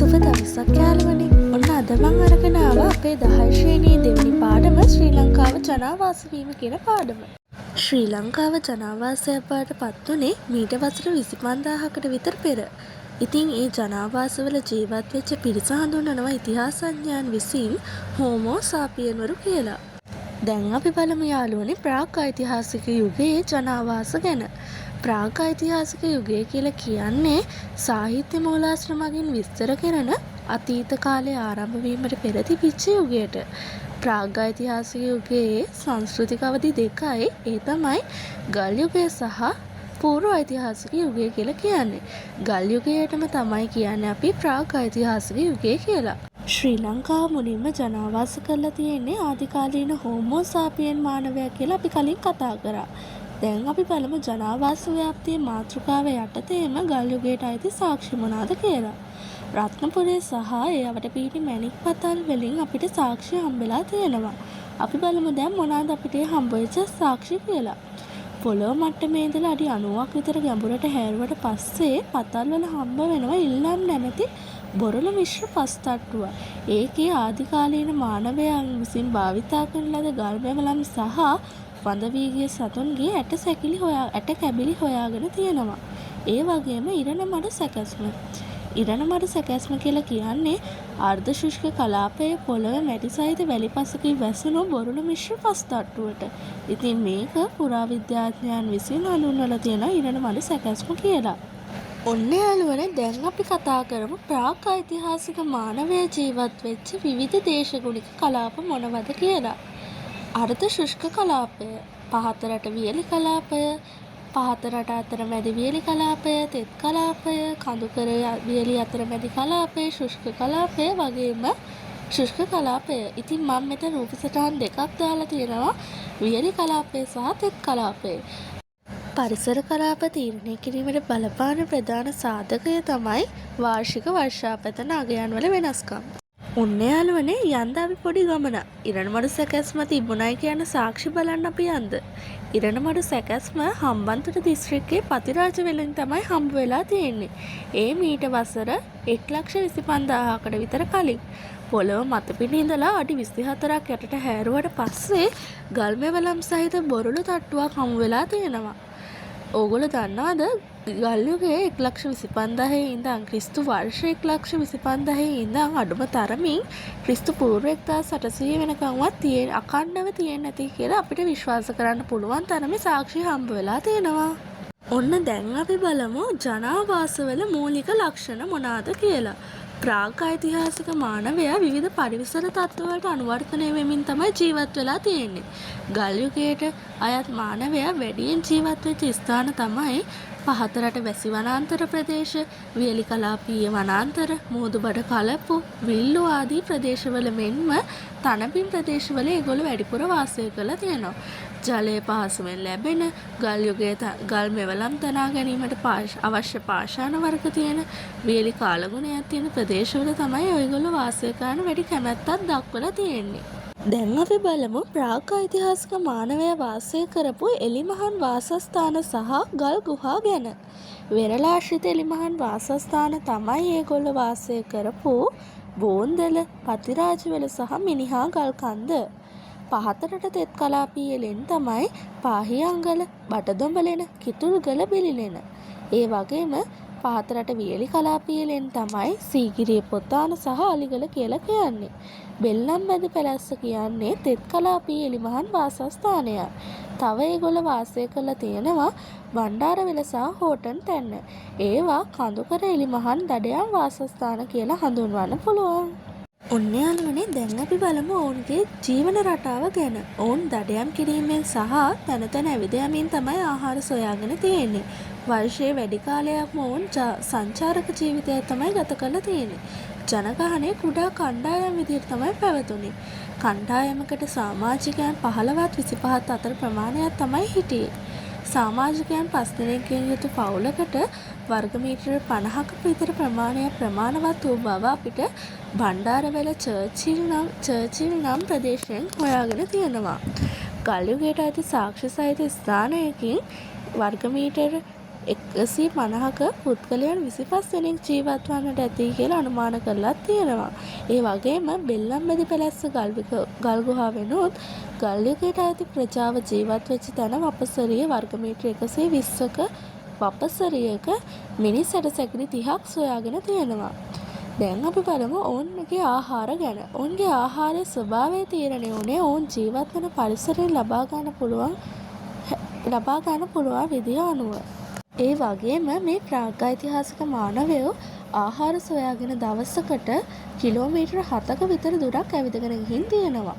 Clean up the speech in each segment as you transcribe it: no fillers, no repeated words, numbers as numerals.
සුබ දවසක් යාළුවනේ. ඔන්න අද මං අරගෙන ආවා අපේ 10 ශ්‍රේණියේ දෙවෙනි පාඩම ශ්‍රී ලංකාව ජනාවාස වීම කියන පාඩම. ශ්‍රී ලංකාව ජනාවාසයක් බවට පත් වුණේ මීට වසර 25,000කට විතර පෙර. ඉතින් ඒ ජනාවාසවල ජීවත් වෙච්ච පිරිස හඳුන්වනවා ඉතිහාසඥයන් විසින් හෝමෝ සාපියන්වරු කියලා. දැන් අපි බලමු යාළුවනේ ප්‍රාග් ඓතිහාසික යුගයේ ජනාවාස ගැන. ප්‍රාග් ඓතිහාසික යුගය කියලා කියන්නේ සාහිත්‍ය මූලාශ්‍ර මගින් විස්තර කෙරෙන අතීත කාලය ආරම්භ වීමට පෙර තිබිච්ච යුගයට. ප්‍රාග් ඓතිහාසික යුගයේ සංස්කෘතික අවධි දෙකයි. ඒ තමයි ගල් යුගය සහ පූර්ව ඓතිහාසික යුගය කියලා කියන්නේ. ගල් යුගයටම තමයි කියන්නේ අපි ප්‍රාග් ඓතිහාසික යුගය කියලා. ශ්‍රී ලංකාව මුලින්ම ජනාවාස කරලා තියෙන්නේ ආදිකාලීන හෝමෝ සාපියන් මානවයා කියලා අපි කලින් කතා කරා. දැන් අපි බලමු ජනාවාස ව්‍යාප්තියේ මාතෘකාව යටතේම ගල් යුගයට අයිති සාක්ෂි මොනවාද කියලා. රත්නපුරේ සහ ඒ අවට පිහිටි මැණික් පතල් වලින් අපිට සාක්ෂි හම්බෙලා තියෙනවා. අපි බලමු දැන් මොනවාද අපිට ඒ හම්බවෙච්ච සාක්ෂි කියලා. පොළොව මට්ටමේ ඉඳලා අඩි 90ක් විතර ගැඹුරට හැරුවට පස්සේ පතල් වල හම්බ වෙනවා ඉල්ලම් නැමැති බොරළු මිශ්‍ර පස් තට්ටුවක්. ඒකේ ආදිකාලීන මානවයන් විසින් භාවිතා කරන ලද ගල් මෙවලම් සහ වඳ වී ගිය සතුන්ගේ ඇට කැබිලි හොයාගෙන තියෙනවා. ඒ වගේම ඉරණ මඩ සැකැස්ම. ඉරණ මඩ සැකැස්ම කියලා කියන්නේ අර්ධ ශුෂ්ක කලාපයේ පොළව මැටි සහිත වැලි පසකින් වැසුණු බොරළු මිශ්‍ර පස් තට්ටුවට. ඉතින් මේක පුරාවිද්‍යාඥයන් විසින් හඳුන්වලා තියෙනවා ඉරණ මඩ සැකැස්ම කියලා. ඔන්න යාළුවනේ, දැන් අපි කතා කරමු ප්‍රාග් ඓතිහාසික මානවයා ජීවත් වෙච්ච විවිධ දේශගුණික කලාප මොනවද කියලා. අර්ධ ශුෂ්ක කලාපය, පහත රට වියලි කලාපය, පහත රට අතරමැදි වියලි කලාපය, තෙත් කලාපය, කඳුකර වියලි අතරමැදි කලාපය, ශුෂ්ක කලාපය වගේම ශුෂ්ක කලාපය. ඉතින් මම මෙතන රූප සටහන් දෙකක් දාලා තියෙනවා, වියලි කලාපය සහ තෙත් කලාපය. පරිසර කලාප තීරණය කිරීමට බලපාන ප්‍රධාන සාධකය තමයි වාර්ෂික වර්ෂාපතන අගයන් වල වෙනස්කම්. ඔන්න යාළුවනේ, යන්ද අපි පොඩි ගමනක්. ඉරණමඩු සැකැස්ම තිබුණයි කියන සාක්ෂි බලන්න අපි යන්ද. ඉරණමඩු සැකැස්ම හම්බන්තොට දිස්ත්‍රික්කයේ පතිරාජවලින් තමයි හම්බ වෙලා තියෙන්නේ. ඒ මීට වසර 1,25,000කට විතර කලින්. පොළොව මතුපිට ඉඳලා අඩි 24ක් යටට හැරුවට පස්සේ ගල් මෙවලම් සහිත බොරළු තට්ටුවක් හමු වෙලා තියෙනවා. ඕගොල්ලෝ දන්නවද, ගල් යුගයේ 1,25,000 ඉඳන්, ක්‍රිස්තු වර්ෂ 1,25,000 ඉඳන් අඩුම තරමින් ක්‍රිස්තු පූර්ව 1800 වෙනකන්වත් අඛණ්ඩව තියෙන්න ඇති කියලා අපිට විශ්වාස කරන්න පුළුවන් තරමේ සාක්ෂි හම්බ වෙලා තියෙනවා. ඔන්න දැන් අපි බලමු ජනාවාසවල මූලික ලක්ෂණ මොනවාද කියලා. ප්‍රාග් ඓතිහාසික මානවයා විවිධ පරිසර තත්ත්වවලට අනුවර්තනය වෙමින් තමයි ජීවත් වෙලා තියෙන්නේ. ගල් යුගයට අයත් මානවයා වැඩියෙන් ජීවත් වෙච්ච ස්ථාන තමයි පහත රට වැසි වනාන්තර ප්‍රදේශ, වියලි කලාපීය වනාන්තර, මුහුදුබඩ කලපු, විල්ලු ආදී ප්‍රදේශවල මෙන්ම තණබිම් ප්‍රදේශවල ඒගොල්ලෝ වැඩිපුර වාසය කරලා තියෙනවා. ජලය පහසුවෙන් ලැබෙන, ගල් යුගයේ ගල් මෙවලම් තනා ගැනීමට අවශ්‍ය පාෂාණ වර්ග තියෙන, වියලි කාලගුණයක් තියෙන ප්‍රදේශවල තමයි ඔයගොල්ලෝ වාසය කරන්න වැඩි කැමැත්තක් දක්වලා තියෙන්නේ. දැන් අපි බලමු ප්‍රාග් ඓතිහාසික මානවයා වාසය කරපු එලිමහන් වාසස්ථාන සහ ගල් ගුහා ගැන. වෙරළාශ්‍රිත එලිමහන් වාසස්ථාන තමයි ඒගොල්ලෝ වාසය කරපු බෝන්දල, පතිරාජවල සහ මිනිහා ගල් කන්ද. පහත රට තෙත් කලාපීය ලෙන් තමයි පාහියන්ගල, බටදොඹලෙන, කිතුල්ගල, බිලිලෙන. ඒ වගේම පහත රට වියලි කලාපීය ලෙන් තමයි සීගිරිය පොතාන සහ අලිගල කියලා කියන්නේ. බෙල්ලම්බැඳ පැලැස්ස කියන්නේ තෙත් කලාපීය එලිමහන් වාසස්ථානයක්. තව ඒගොල්ලෝ වාසය කරලා තියෙනවා බණ්ඩාරවෙල සහ හෝටන් තැන්න. ඒවා කඳුකර එලිමහන් දඩයම් වාසස්ථාන කියලා හඳුන්වන්න පුළුවන්. ඔන්න යාළුවනේ, දැන් අපි බලමු ඔවුන්ගේ ජීවන රටාව ගැන. ඔවුන් දඩයම් කිරීමෙන් සහ තැන තැන ඇවිද යමින් තමයි ආහාර සොයාගෙන තියෙන්නේ. වර්ෂයේ වැඩි කාලයක්ම ඔවුන් සංචාරක ජීවිතයක් තමයි ගත කරලා තියෙන්නේ. ජනගහනය කුඩා කණ්ඩායම් විදිහට තමයි පැවතුනේ. කණ්ඩායමකට සාමාජිකයන් 15ත් 25ත් අතර ප්‍රමාණයක් තමයි හිටියේ. සාමාජිකයන් පස් දෙනෙක්ගෙන් යුතු පවුලකට වර්ග මීටර 50ක විතර ප්‍රමාණයක් ප්‍රමාණවත් වූ බව අපිට බණ්ඩාරවැල චර්චිල් නම් ප්‍රදේශයෙන් හොයාගෙන තියෙනවා. ගල් යුගයට අයිති සාක්ෂි සහිත ස්ථානයකින් වර්ග මීටර 150ක පුද්ගලයන් 25 දෙනෙක් ජීවත් වන්නට ඇති කියලා අනුමාන කරලත් තියෙනවා. ඒ වගේම බෙල්ලම්බැදි පැලැස්ස ගල් ගුහාවෙනුත් ගල් යුගයට අයිති ප්‍රජාව ජීවත් වෙච්ච තැන වපසරිය වර්ගමීටර 120ක වපසරියක මිනිස් ඇටසැකිලි 30ක් සොයාගෙන තියෙනවා. දැන් අපි බලමු ඔවුන්ගේ ආහාර ගැන. ඔවුන්ගේ ආහාරයේ ස්වභාවය තීරණය වුණේ ඔවුන් ජීවත් වන පරිසරයෙන් ලබා ගන්න පුළුවන් විදිය අනුව. ඒ වගේම මේ ප්‍රාග්ඓතිහාසික මානවයෝ ආහාර සොයාගෙන දවසකට කිලෝමීටර 7ක විතර දුරක් ඇවිදගෙන ගිහින් තියෙනවා.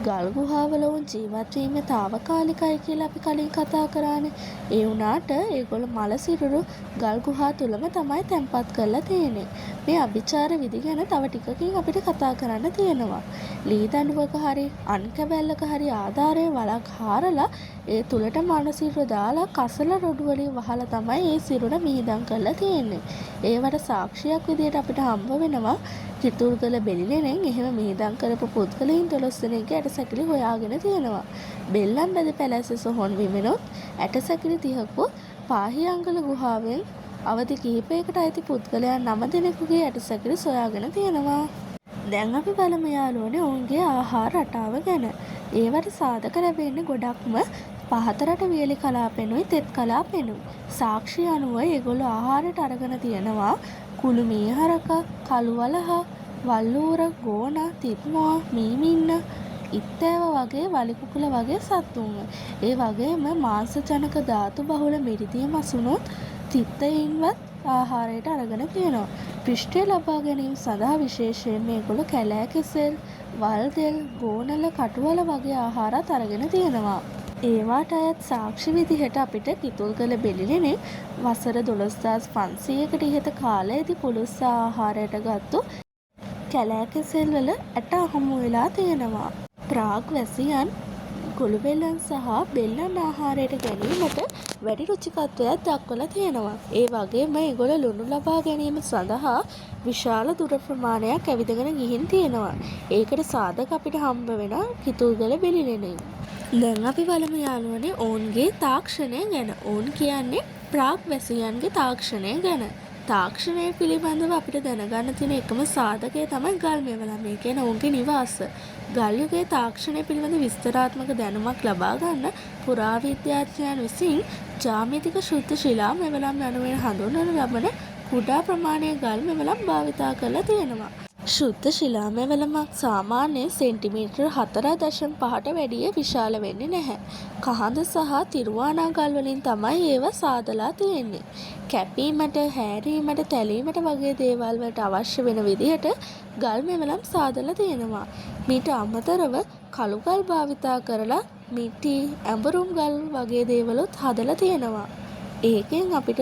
ගල් ගුහාවල ඔවුන් ජීවත් වීම තාවකාලිකයි කියලා අපි කලින් කතා කරානේ. ඒ වුණාට ඒගොල්ලෝ මළ සිරුරු ගල් ගුහා තුලම තමයි තැන්පත් කරලා තියෙන්නේ. මේ අභිචාර විදි ගැන තව ටිකකින් අපිට කතා කරන්න තියෙනවා. ලී දඬුවක හරි අන් කැබැල්ලක හරි ආධාරයෙන් වලක් හාරලා ඒ තුලට මළ සිරුර දාලා කසල රොඩු වලින් වහලා තමයි ඒ සිරුර මිහිදන් කරලා තියෙන්නේ. ඒවට සාක්ෂියක් විදියට අපිට හම්බ වෙනවා කිතුල්ගල බෙලිලෙනෙන් එහෙම මිහිදන් කරපු පුද්ගලයින් 12 දෙනෙක්ගේ ඇටසැකිලි හොයාගෙන තියෙනවා. බෙල්ලම්බැදි පැලැස්ස සොහොන් බිමෙනුත් ඇටසැකිලි 30කුත් පාහියන්ගල ගුහාවෙන් අවධි කිහිපයකට අයිති පුද්ගලයන් 9 දෙනෙකුගේ ඇටසැකිලි සොයාගෙන තියෙනවා. දැන් අපි බලමු යාළුවනේ ඔවුන්ගේ ආහාර රටාව ගැන. ඒවට සාධක ලැබෙන්නේ ගොඩක්ම පහත රට වියලි කලාපෙනුයි තෙත් කලාපෙනුයි. සාක්ෂි අනුව ඒගොල්ලෝ ආහාරයට අරගෙන තියෙනවා කුළු මීහරකා, කළු වලහා, වල්ලූර, ගෝනා, තිත්මොවා, මීමින්න, ඉත්තෑව වගේ වලිකුකුල වගේ සත්තුන්ව. ඒ වගේම මාංශ ජනක ධාතු බහුල මිරිදිය මසුනුත් තිත්තයින්වත් ආහාරයට අරගෙන තියෙනවා. පිෂ්ඨය ලබා ගැනීම සඳහා විශේෂයෙන්ම මේගොල්ලෝ කැලෑ කෙසෙල්, වල්දෙල්, ගෝනල, කටුවල වගේ ආහාරත් අරගෙන තියෙනවා. ඒවාට අයත් සාක්ෂි විදිහට අපිට කිතුල්ගල බෙලිලෙනෙන් වසර 12,500කට ඉහත කාලයේදී පුලුස්ස ආහාරයට ගත්තු කැලෑ කෙසෙල් වල ඇට හමු වෙලා තියෙනවා. ප්‍රාග් වැසියන් ගොළුබෙල්ලන් සහ බෙල්ලන් ආහාරයට ගැනීමට වැඩි රුචිකත්වයක් දක්වලා තියෙනවා. ඒ වගේම ඒගොල්ලෝ ලුණු ලබා ගැනීම සඳහා විශාල දුර ප්‍රමාණයක් ඇවිදගෙන ගිහින් තියෙනවා. ඒකට සාධක අපිට හම්බ වෙනවා කිතුල්ගල බෙලිලෙනෙන්. දැන් අපි බලමු යාළුවනේ ඔවුන්ගේ තාක්ෂණය ගැන. ඔවුන් කියන්නේ ප්‍රාග් වැසියන්ගේ තාක්ෂණය ගැන. තාක්ෂණය පිළිබඳව අපිට දැනගන්න තියෙන එකම සාධකය තමයි ගල් මෙවලම්. ඒ කියන්නේ ඔවුන්ගේ නිවාස. ගල් යුගයේ තාක්ෂණය පිළිබඳ විස්තරාත්මක දැනුමක් ලබා ගන්න පුරාවිද්‍යාඥයන් විසින් ජ්‍යාමිතික ශුද්ධ ශිලා මෙවලම් යනුවෙන් හඳුන්වනු ලබන කුඩා ප්‍රමාණයේ ගල් මෙවලම් භාවිතා කරලා තියෙනවා. ශුද්ධ ශිලා මෙවලමක් සාමාන්‍යයෙන් සෙන්ටිමීටර 4.5ට වැඩිය විශාල වෙන්නේ නැහැ. කහඳ සහ තිරුවානා ගල් වලින් තමයි ඒවා සාදලා තියෙන්නේ. කැපීමට, හෑරීමට, තැලීමට වගේ දේවල් වලට අවශ්‍ය වෙන විදිහට ගල් මෙවලම් සාදලා තියෙනවා. මීට අමතරව කළු ගල් භාවිතා කරලා මිටි, ඇඹරුම් ගල් වගේ දේවලුත් හදලා තියෙනවා. ඒකෙන් අපිට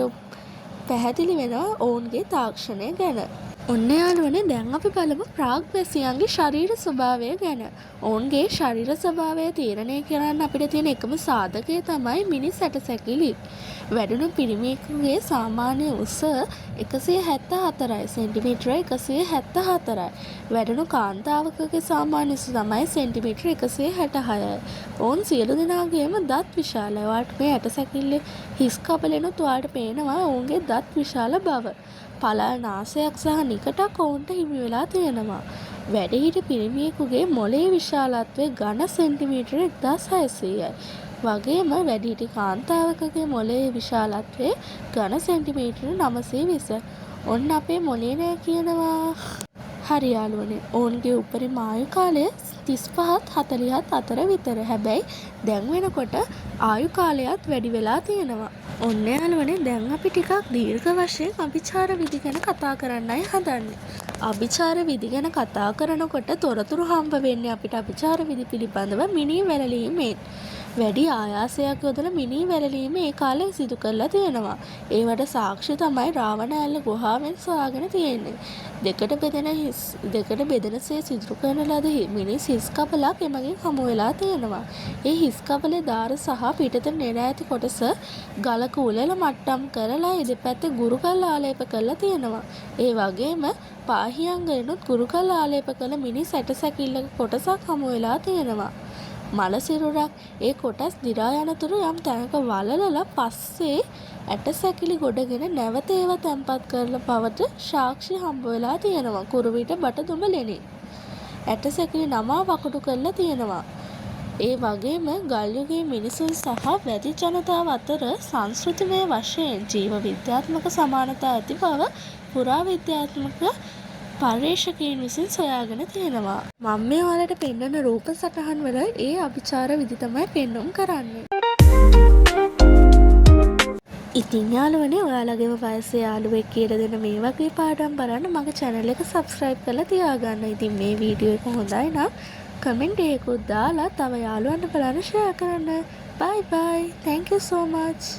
පැහැදිලි වෙනවා ඔවුන්ගේ තාක්ෂණය ගැන. ඔන්න යාළුවනේ, දැන් අපි බලමු ප්‍රාග් වැසියන්ගේ ශරීර ස්වභාවය ගැන. ඔවුන්ගේ ශරීර ස්වභාවය තීරණය කරන්න අපිට තියෙන එකම සාධකය තමයි මිනිස් ඇටසැකිලි. වැඩුණු පිරිමියෙකුගේ සාමාන්‍ය උස 174යි. සෙන්ටිමීටර 174යි. වැඩුණු කාන්තාවකගේ සාමාන්‍ය උස තමයි සෙන්ටිමීටර 166යි. ඔවුන් සියලු දෙනාගේම දත් විශාලයි. ඔයාලට මේ ඇටසැකිල්ලේ හිස් කබලෙනුත් ඔයාලට පේනවා ඔවුන්ගේ දත් විශාල බව. පළල් නාසයක් සහ නිකටක් ඔවුන්ට හිමි වෙලා තියෙනවා. වැඩිහිටි පිරිමියෙකුගේ මොළේ විශාලත්වය ඝන සෙන්ටිමීටර 1600යි. වගේම වැඩිහිටි කාන්තාවකගේ මොළයේ විශාලත්වය ඝන සෙන්ටිමීටර 920යි. ඔන්න අපේ මොළේ නෑ කියනවා. හරි යාළුවනේ, ඔවුන්ගේ උපරිම ආයු කාලය 35ත් 40ත් අතර විතර. හැබැයි දැන් වෙනකොට ආයු කාලයත් වැඩි වෙලා තියෙනවා. ඔන්න යාළුවනේ, දැන් අපි ටිකක් දීර්ඝ වශයෙන් අභිචාර විදි ගැන කතා කරන්නයි හදන්නේ. අභිචාර විදි ගැන කතා කරනකොට තොරතුරු හම්බ වෙන්නේ අපිට අභිචාර විදි පිළිබඳව මිනී වැළලීමෙන්. වැඩි ආයාසයක් යොදලා මිනී වැළලීම ඒ කාලේ සිදු කරලා තියෙනවා. ඒවට සාක්ෂි තමයි රාවණ ඇල්ල ගුහාවෙන් සොයාගෙන තියෙන්නේ. දෙකට බෙදෙන සේ සිදු කරන ලද මිනිස් හිස් කබලක් එමගින් හමු වෙලා තියෙනවා. ඒ හිස් කබලේ දාර සහ පිටතට නෙරා ඇති කොටස ගලක උලලා මට්ටම් කරලා ඒ දෙපැත්තේ ගුරුගල් ආලේප කරලා තියෙනවා. ඒ වගේම පාහියන්ගලෙනුත් ගුරුගල් ආලේප කළ මිනිස් ඇටසැකිල්ලක කොටසක් හමු වෙලා තියෙනවා. මළ සිරුරක් ඒ කොටස් දිරා යනතුරු යම් තැනක වලලලා පස්සේ ඇට සැකිලි ගොඩගෙන නැවත ඒවා තැන්පත් කරන බවට සාක්ෂි හම්බ වෙලා තියෙනවා කුරුවිට බටදුඹ ලෙණින්. ඇට සැකිලි නමා වකුඩු කරලා තියෙනවා. ඒ වගේම ගල් යුගයේ මිනිසුන් සහ වැදි ජනතාව අතර සංස්කෘතිමය වශයෙන් ජීව විද්‍යාත්මක සමානතා ඇති බව පුරාවිද්‍යාත්මක පර්යේෂකයින් විසින් සොයාගෙන තියෙනවා. මම මේ ඔයාලට පෙන්නන රූප සටහන් වල ඒ අභිචාර විදි තමයි පෙන්නුම් කරන්නේ. ඉතින් යාළුවනේ, ඔයාලගේම වයසේ යාළුවෙක් කියලා දෙන මේ වගේ පාඩම් බලන්න මගේ චැනල් එක සබ්ස්ක්‍රයිබ් කරලා තියාගන්න. ඉතින් මේ වීඩියෝ එක හොඳයි නම් කමෙන්ට් එකකුත් දාලා තව යාළුවන්ට බලන්න ෂෙයා කරන්න. බයි බයි. Thank you so much.